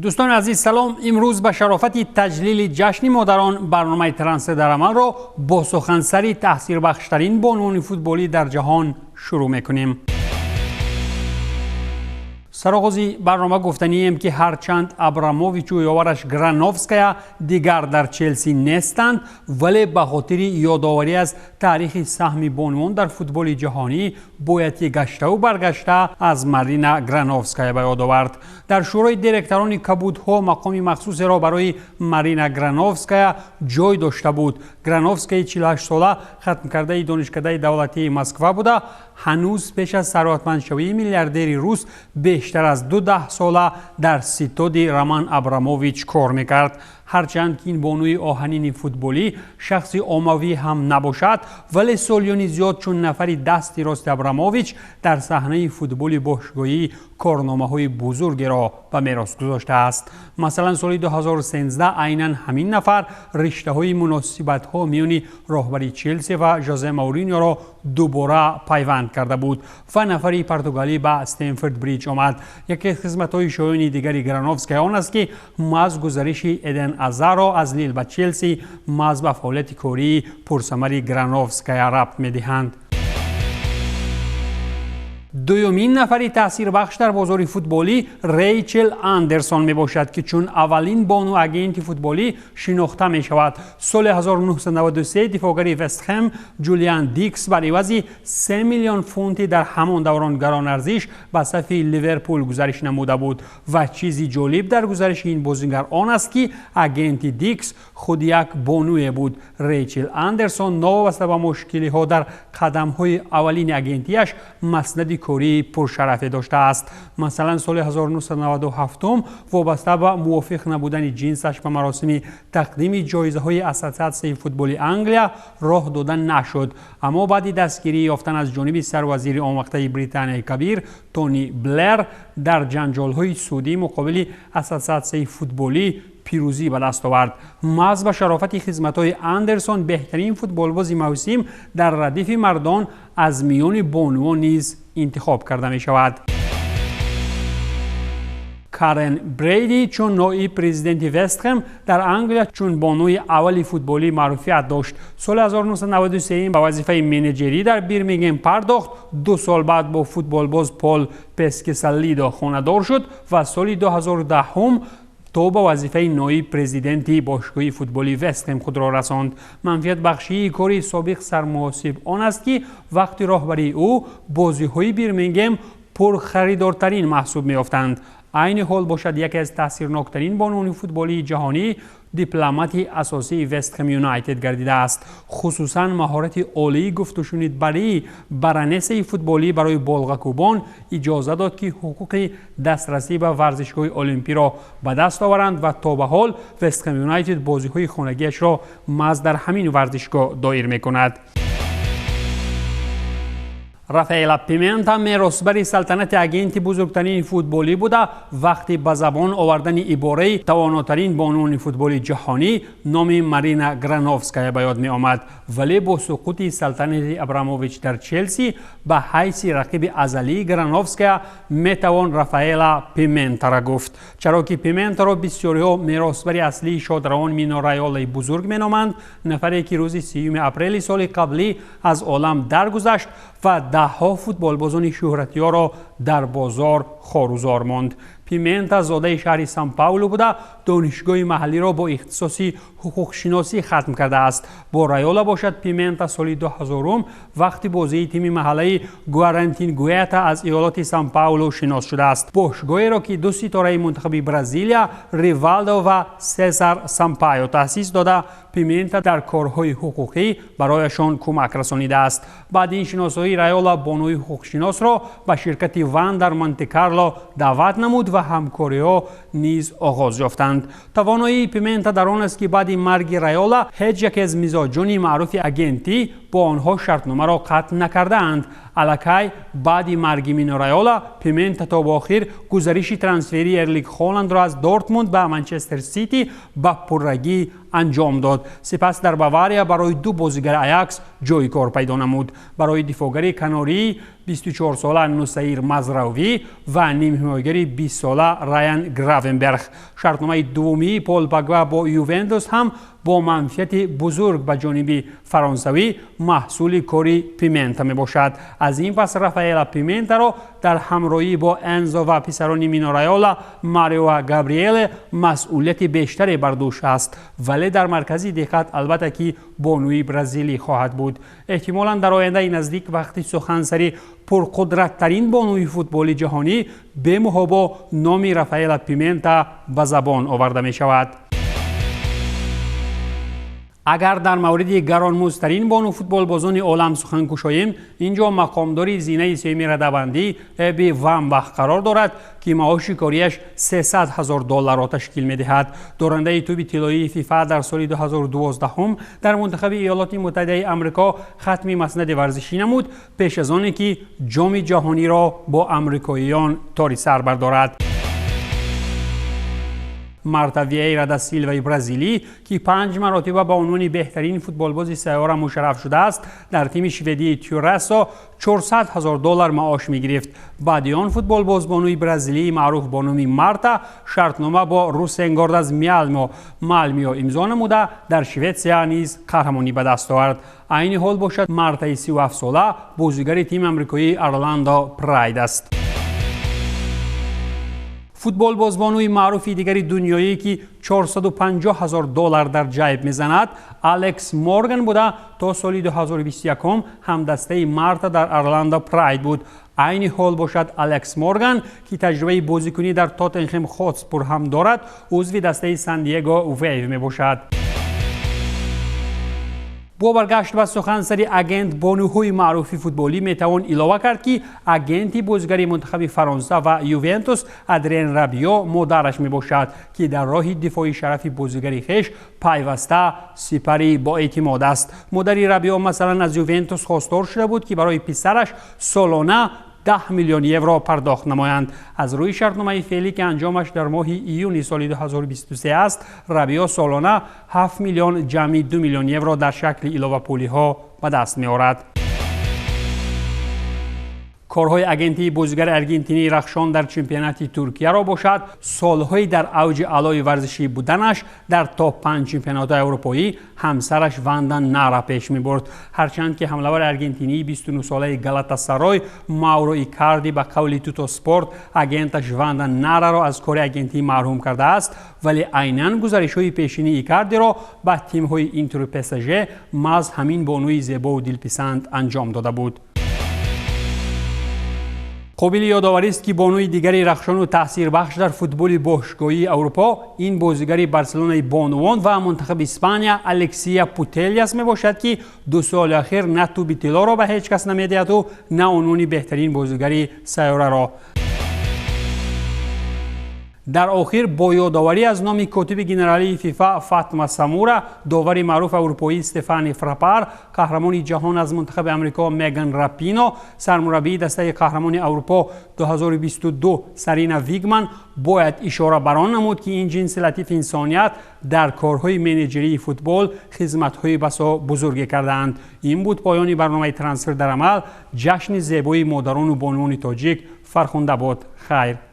Дӯстони азиз, салом. Имрӯз ба шарофати таҷлили ҷашни модарон барномаи Трансфер дар амалро бо сухансари таъсирбахштарин бонуони футболӣ дар ҷаҳон шурӯъ мекунем. Сароғози барнома гуфтанием, ки ҳарчанд Абрамовичу ёвараш Грановская дигар дар Челси нестанд, вале ба хотири ёдоварӣ аз таърихи саҳми бонувон дар футболи ҷаҳонӣ бояд ки гаштаву баргашта аз Марина Грановская ба ёд овард. Дар шӯрои директорони кабудҳо мақоми махсусеро барои Марина Грановская ҷой дошта буд. Грановскаяи 48-сола хатмкардаи Донишкадаи давлатии Москва буда, ҳанӯз пеш аз сарватмандшавии миллиардери рус бештар аз 20 сола дар ситоди Роман Абрамович кор мекард. Ҳарчанд ки ин бонуи оҳанини футболӣ шахси оммавӣ ҳам набошад, вале солиёни зиёд чун нафари дасти рости Абрамович дар саҳнаи футболи бошгоҳӣ корномаҳои бузургеро ба мерос гузоштааст. Масалан, соли 2013 айнан ҳамин нафар риштаҳои муносибатҳо миёни роҳбари Челси ва Жозе Мауриньоро дубора пайванд карда буд ва нафари португалӣ ба Стэмфорд Бриҷ омад. Яке аз хизматҳои шоёни дигари Грановская он аст, ки маҳз гузариши Эден Азарро аз Лил ба Челси маҳз ба фаъолияти кории пурсамари Грановская рабт медиҳанд. Дуюмин нафари таъсирбахш дар бозори футболӣ Рейчел Андерсон мебошад, ки чун аввалин бону агенти футболӣ шинохта мешавад. Соли 1993 дифоъгари Вестхэм Ҷулиан Дикс бар ивази 3 миллион фунти дар ҳамон даврон гаронарзиш ба сафи Ливерпул гузариш намуда буд. Ва чизи ҷолиб дар гузариши ин бозингар он аст, ки агенти Дикс худ як бонуе буд. Рейчел Андерсон новобаста ба мушкилиҳо дар қадамҳои аввалини агентияш маснади кории пуршарафе доштааст. Масалан, соли 1997 вобаста ба мувофиқ набудани ҷинсаш ба маросими тақдими ҷоизаҳои Ассотсиатсияи футболи Англия роҳ дода нашуд, аммо баъди дастгирӣ ёфтан аз ҷониби сарвазири он вақтаи Британияи Кабир Тони Блер дар ҷанҷолҳои судӣ муқобили ассотсиатсияи футболӣ пирӯзӣ ба даст овард. Маҳз ба шарофати хизматҳои Андерсон беҳтарин футболбози мавсим дар радифи мардон аз миёни бонувон низ интихоб карда мешавад. Карен Брейди чун ноиб президенти Вестхэм дар Англия чун бонуи аввали футболӣ маъруфият дошт. Соли 1993 ба вазифаи менеҷерӣ дар Бирмингем пардохт. 2 сол баъд бо футболбоз Пол Пескисалидо хонадор шуд ва соли 2010 то ба вазифаи ноиб президенти бошгоҳи футболи Вестхэм худро расонд. Манфиатбахшии кори собиқ сармуҳосиб он аст, ки вақти роҳбарии ӯ бозиҳои Бирмингем пурхаридортарин маҳсуб меёфтанд. Айни ҳол бошад, яке аз таъсирноктарин бонуони футболии ҷаҳонӣ дипломати асосии Вестхэм Юнайтед гардидааст. Хусусан маҳорати олии гуфтушунидбарии баронессаи футболӣ барои болғакӯбон иҷоза дод, ки ҳуқуқи дастрасӣ ба варзишгоҳи Олимпиро ба даст оваранд ва то ба ҳол Вестхэм Юнайтед бозиҳои хонагиашро маҳз дар ҳамин варзишгоҳ доир мекунад. Рафаэла Пимента меросбари салтанати агенти бузургтарини футболӣ буда, вақти ба забон овардани ибораи тавонотарин бонуони футболи ҷаҳонӣ номи Марина Грановская ба ёд меомад. Вале бо суқути салтанати Абрамович дар Челси ба ҳайси рақиби азалии Грановская метавон Рафаэла Пиментара гуфт, чаро ки Пиментаро бисёриҳо меросбари аслии шодравон Мино Райолаи бузург меноманд, нафаре ки рӯзи 30 апрели соли қаблӣ аз олам даргузашт ва даҳҳо футболбозони шӯҳратёрро дар бозор хорузор монд. Пимента зодаи шаҳри Сан Паулу буда, донишгоҳи маҳаллиро бо ихтисоси ҳуқуқшиносӣ хатм кардааст. Бо Райола бошад Пимента соли 2000 вақти бозии тими маҳаллаи Гуарантингуята аз иёлоти Сан Паулу шинос шудааст, бошгоҳеро ки ду ситораи мунтахаби Бразилия Ривалдо ва Сезар Сампайо таъсис дода, Пимента дар корҳои ҳуқуқӣ барояшон кӯмак расонидааст. Баъди ин шиносоӣ Райола бонуи ҳуқуқшиносро ба ширкати Ван дар Монте-Карло даъват намуд ва ҳамкориҳо низ оғоз ёфтанд. Тавоноии Пимента дар он аст, ки баъди марги Райола ҳеҷ яке аз мизоҷони маъруфи агентӣ бо онҳо шартномаро қатъ накардаанд. Аллакай баъди марги Мино Райола Пимента то ба охир гузариши трансферии Эрлинг Холандро аз Дортмунд ба Манчестер Сити ба пуррагӣ анҷом дод. Сипас дар Бавария барои ду бозигари Аякс ҷойи кор пайдо намуд: барои дифоъгари канории 24-сола Нусаир Мазравӣ ва нимҳимоягари 20-сола Раян Гравенберг. Шартномаи дуввумии Пол Погба бо Ювентус ҳам бо манфиати бузург ба ҷониби фаронсавӣ маҳсули кори Пимента мебошад. Аз ин пас Рафаэла Пиментаро дар ҳамроҳӣ бо Энзо ва писарони Мино Райола, Марио ва Габриеле масъулияти бештаре бар дӯш аст, вале дар маркази диққат, албатта ки, бонуи бразилӣ хоҳад буд. Эҳтимолан, дар ояндаи наздик, вақти сухан сари пурқудраттарин бонуи футболи ҷаҳонӣ, бемуҳобо номи Рафаэла Пимента ба забон оварда мешавад. Агар дар мавриди гаронмуздтарин бону футболбозони олам сухан кушоем, ин ҷо мақомдори зинаи сеюми радабандӣ Эби Вамбах қарор дорад, ки маоши кориаш 300 ҳазор долларро ташкил медиҳад. Дорандаи тӯби тиллоии ФИФА дар соли 2012 дар мунтахаби Иёлоти Муттаҳидаи Амрико хатми маснади варзишӣ намуд, пеш аз оне ки Ҷоми ҷаҳониро бо амрикоиён тори сар бардорад. Марта Виейра да Силваи бразилӣ, ки панҷ маротиба ба унвони беҳтарин футболбози сайёра мушарраф шудааст, дар тими шведии Тюрасо 400 ҳазор доллар маош мегирифт. Баъди он футболбозбонуи бразилии маъруф бо номи Марта шартнома бо Русенгорд аз Малмио имзо намуда, дар Шветсия низ қаҳрамонӣ ба даст овард. Айни ҳол бошад, Мартаи 37-сола бозигари тими амрикоии Орландо Прайд аст. Футболбозбонуи маъруфи дигари дунёӣ, ки 450 ҳазор доллар дар ҷайб мезанад, Алекс Морган буда, то соли 2021 ҳамдастаи Марта дар Орландо Прайд буд. Айни ҳол бошад, Алекс Морган, ки таҷрибаи бозикунӣ дар Тоттенхем Хотспур ҳам дорад, узви дастаи Сан Диего Вейв мебошад. Бо баргашт ба сухан сари агент бонуҳои маъруфи футболӣ, метавон илова кард, ки агенти бозигари мунтахаби Фаронса ва Ювентус Адриен Рабио модараш мебошад, ки дар роҳи дифои шарафи бозигари хеш пайваста сипари боэътимод аст. Модари Рабио, масалан, аз Ювентус хостор шуда буд, ки барои писараш солона 10 миллион евро пардохт намоянд. Аз рӯи шартномаи феълӣ, ки анҷомаш дар моҳи июни соли 2023 аст, Рабио солона 7 миллион ҷамъи 2 миллион евро дар шакли иловапулиҳо ба даст меорад. Корҳои агентии бозигари аргентинии рахшон дар чемпионати Туркияро бошад, солҳои дар авҷи аълои варзишӣ буданаш дар топ 5 чемпионатҳои аврупоӣ ҳамсараш Ванда Нара пеш мебурд. Ҳарчанд ки ҳамлавари аргентинии 29-солаи Галатасарой Мауро Икарди ба қавли Туто Спорт агенташ Ванда Нараро аз кори агентӣ маҳрум кардааст, вале айнан гузаришҳои пешини Икардиро ба тимҳои Интеру ПСЖ маҳз ҳамин бонуи зебову дилписанд анҷом дода буд. Қобили ёдоварист, ки бонуи дигари рахшону таъсирбахш дар футболи бошгоҳии Аврупо ин бозигари Барселонаи бонувон ва мунтахаби Испания Алексия Путелиас мебошад, ки 2 соли ахир на тӯби тиллоро ба ҳеҷ кас намедиҳаду на унвони беҳтарин бозигари сайёраро. Дар охир, бо ёдоварӣ аз номи котиби генералии ФИФА Фатма Самура, довари маъруф аврупоӣ Стефани Фрапар, қаҳрамони ҷаҳон аз мунтахаби Амрико Меган Рапино, сармураббии дастаи қаҳрамони Аврупо 2022 Сарина Вигман бояд ишора бар он намуд, ки ин ҷинси латифи инсоният дар корҳои менеҷерии футбол хизматҳои басо бузурге кардаанд. Ин буд поёни барномаи Трансфер дар амал. Ҷашни зебои модарону бонувони тоҷик фархунда бод. Хайр.